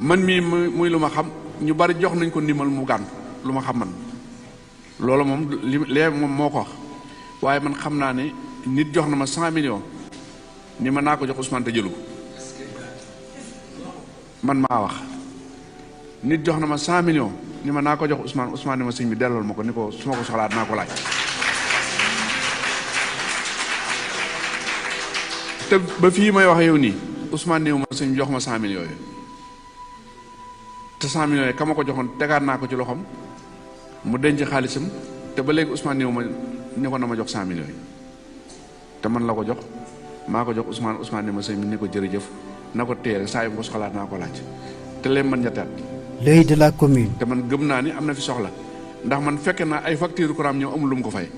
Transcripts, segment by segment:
man mii muy lu ma xam ñu bari jox nañ ko ndimal mu gànt lu ma xam man loolu moom lee moom moo ko wax waaye man xam naa ne nit jox na ma 100 millions ni ma naa ko jox Ousmane te jëlu ko man maa wax nit jox na ma 100 millions ni ma naa ko jox Ousmane ni ma sëñ bi dellool ma ko ni ko su ma ko soxlaat naa ko laaj te ba fii may wax yow nii Ousmane néew ma sëñ bi jox ma 100 millions yooyu te 100 millions yi ka ma ko joxoon tegaat naa ko ci loxoom mu denc xaalisam te ba léegi Ousmane néew ma ni ko na ma jox 100 millions yi te man la ko jox maa ko jox Ousmane ni ma sëñ bi ni ko jërëjëf na ko téye rek saa yu ko soxlaat naa ko laaj te leen man ñettaat l'œil de la commune. te man gëm naa ni am na fi soxla ndax man fekke naa ay facture courant ñëw amul lu mu ko fay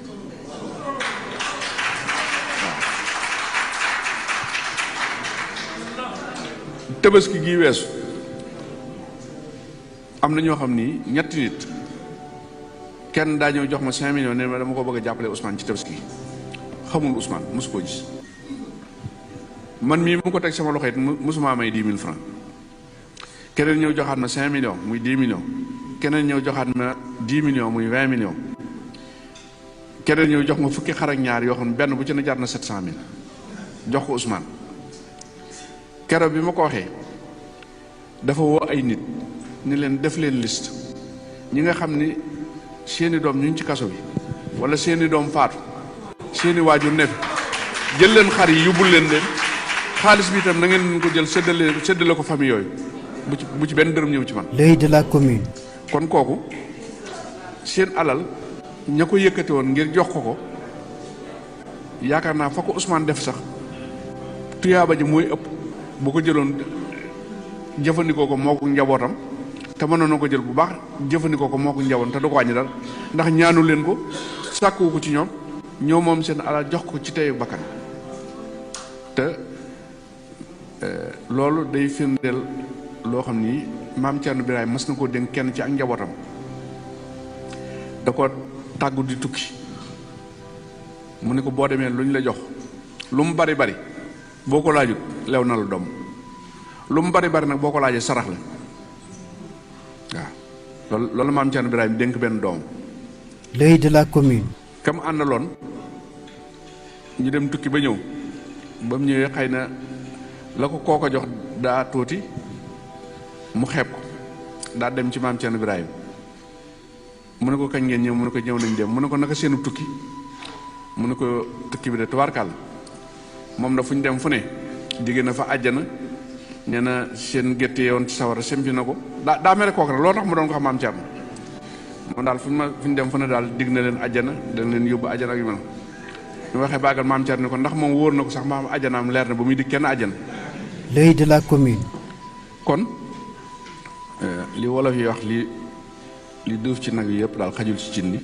Tabaski gii weesu am na ñoo xam ni ñetti nit kenn daa ñëw jox ma 5 millions ne ma dama ko bëgg a jàppale Ousmane ci Tabaski xamul Ousmane mosu koo gis man mii mu ko teg sama loxo it mosuma may 10 000 francs keneen ñëw joxaat ma 5 millions muy 10 millions keneen ñëw joxaat ma 10 millions muy 20 millions keneen ñëw jox ma fukki xar ak ñaar yoo xam ne benn bu ci ne jar na 700 000 jox ko Ousmane keroog bi ma ko waxee dafa woo ay nit ni leen def leen liste ñi nga xam ni seeni doom ñu ngi ci kaso bi wala seeni doom faatu seeni waajur ne fi jël leen xar yi yóbbul leen xaalis bi itam na ngeen ko jël séddale ko famille yooyu bu ci benn dërëm ñëw ci man. l'œil de la commune. kon kooku seen alal ña ko yëkkati woon ngir jox ko yaakaar naa fa ko Ousmane def sax tuyaaba ji mooy ëpp bu ko jëloon jëfandikoo ko moo ko njabootam te mënoon na ko jël bu baax jëfandikoo ko moo ko njabootam te du ko wàññi dara ndax ñaanu leen ko sàkkuwu ko ci ñoom moom seen alal jox ko ci teyu bakkan te loolu day firndeel loo xam ni maam Thierno Birahim mas na koo dénk kenn ci ak njabootam da ko tàggu di tukki mu ne ko boo demee lu ñu la jox lu mu bari bari boo ko laajut lew na la doom lu mu bari bari nag boo ko laajee sarax la waaw loolu maam Thierno Birahim dénk benn doom. l'œil de la commune. kam àndaloon ñu dem tukki ba ñëw ba mu ñëwee xëy na la ko koo ko jox daa tuuti mu xeeb ko daa dem ci maam Thierno Birahim mu ne ko kañ ngeen ñëw mu ne ko ñëw nañ dem mu ne ko naka seenu tukki mu ne ko tukki bi de tubaarkàlla moom da fu ñu dem fu ne digg na fa àjjana nee na seen gétte yoon ci sawara sempi na ko daa mere kooku rek loolu tax mu doon ko xam maam Thierno moom daal fu ñu dem fu ne daal digg na leen àjjana dana leen yóbbu àjjana ak yu mel ñu waxee baagal maam Thierno ko ndax moom wóor na ko sax maam àjjanaam leer na ba muy dig kenn àjjana. l'œil de la commune. kon li wolof yi wax li duuf ci nag yi yëpp daal xajul ci cin li